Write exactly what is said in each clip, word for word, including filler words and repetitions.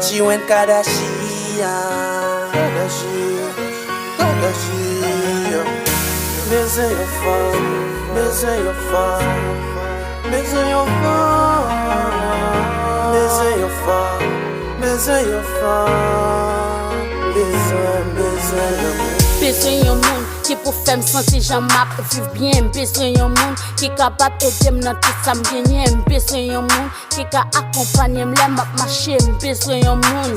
She went Kardashian. Kardashian, Kardashian. Bezwen yon fanm, bezwen yon fanm, bezwen yon fanm, bezwen yon fanm, bezwen yon fanm, bezwen, bezwen lanmou. Bezwen yon moun ki pou fè m santi jan m ap viv byen. M bezwen yon moun ki kapab ede m nan tout sa m genyen. M bezwen yon moun ki ka akonpanye m lè m ap mache. M bezwen yon moun,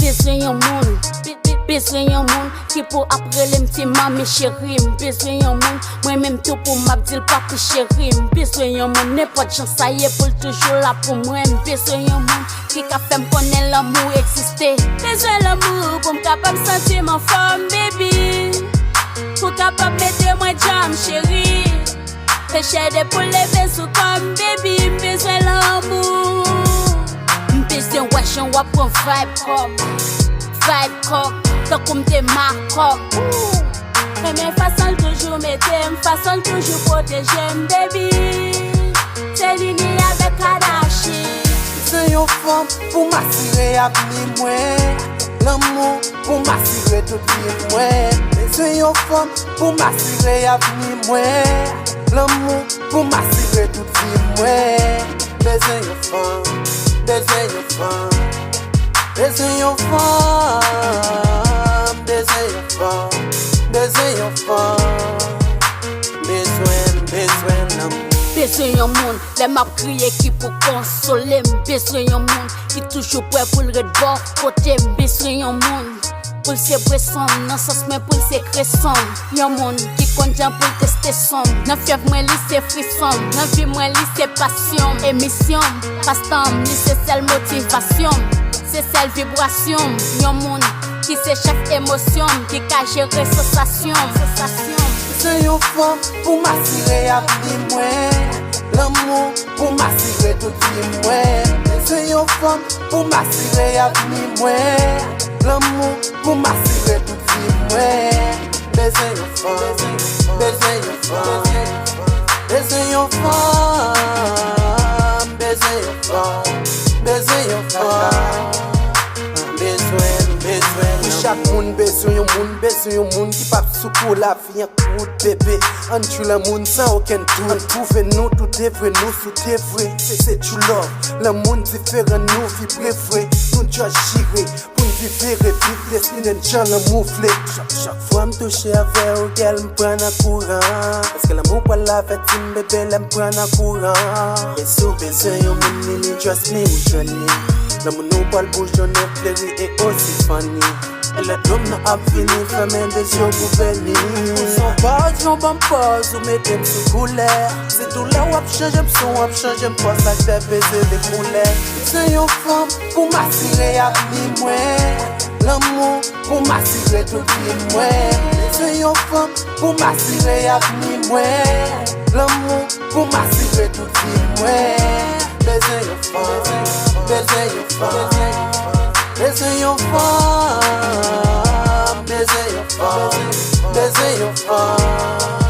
bezwen yon moun, be- be- bezwen yon moun ki pou ap rele m ti manmi cheri. M bezwen yon moun, mwen menm tou pou m ap di l papi cheri. M bezwen yon moun, nenpòt jan sa ye, pou l toujou la pou mwen. M bezwen yon moun ki ka fè m konnen lanmou egziste. Bezwen lanmou pou m kapab santi m anfòm, baby. Pou kapab mete mwen djanm, cheri. Fè chè de poul leve sou kò m, baby, m bezwen lanmou. M bezwen wè jan w ap pran vibe kò m. Vibe kò m, tankou m te Malcolm. Renmen fason l toujou mete m, fason l toujou pwoteje m, baby. Se Lini avèk Kardashian. Bezwen yon fanm pou m asire avni mwen. Lanmou pou m asire tout vi mwen. Bezwen yon fanm pou m asire avni mwen. Lanmou pou m asire tout vi mwen. Bezwen yon fanm, bezwen yon fanm, bezwen yon fanm, bezwen yon fanm, bezwen yon fanm. Bezwen, bezwen lanmou. Bezwen yon moun, lè m ap kriye, ki pou konsole m. Bezwen yon moun ki toujou prè pou l ret bò kote m. Bezwen yon moun pou l se bweson m, nan sans mwen pou l se kreson m. Yon moun ki konn jan pou l teste son m. Nan fyèv mwen li se frison m, nan vi mwen li se pasyon m. Emisyon m, pastan m, li se sèl motivasyon m. Se sèl vibrasyon m. Yon moun ki se chèf emosyon m, ki ka jere sansasyon m. Bezwen yon fanm pou m asire avni mwen. Lanmou pou m asire tout vi mwen. Bezwen yon fanm pou m asire avni mwen. Lanmou pou m asire tout vi mwen. Bezwen yon fanm, bezwen yon fanm, bezwen yon fanm, bezwen yon fanm, bezwen yon fanm. Bezwen, bezwen. Wi, chak moun bezwen yon moun, bezwen yon moun ki p ap sou kou lavi an kout bebe. Ann tchou lanmou n san okenn dout. Ann pwouve nou tout de vre, nou sou de vre. Se, se tchou love, lanmou n diferan, nou vibre vre. Nou just jire pou n viv ere, viv destine n jan lanmou vle. Chak, chak fwa m touche avè w, gèl, m pran nan kouran. Paske lanmou pral avèti m, bebe, lè m pran nan kouran. E si w bezwen yon moun, Lini, trust me, ou jwenn li. Lanmou nou pral boujonnen, fleri e osi funny. E lè dlo m nan ap vini, fèmen de zye w pou beni. Ou se yon baz, yon banm pòz, ou mete m sou koulè. Se doulè w ap chanje m, son w ap chanje m, fòs ak fè bezwen de koulè. Bezwen yon fanm pou m asire avni mwen. Lanmou pou m asire tout vi mwen. Bezwen yon fanm pou m asire avni mwen. Lanmou pou m asire tout vi mwen. Bezwen yon fanm, bezwen yon fanm, bezwen yon fanm, bezwen yon fanm, bezwen yon fanm.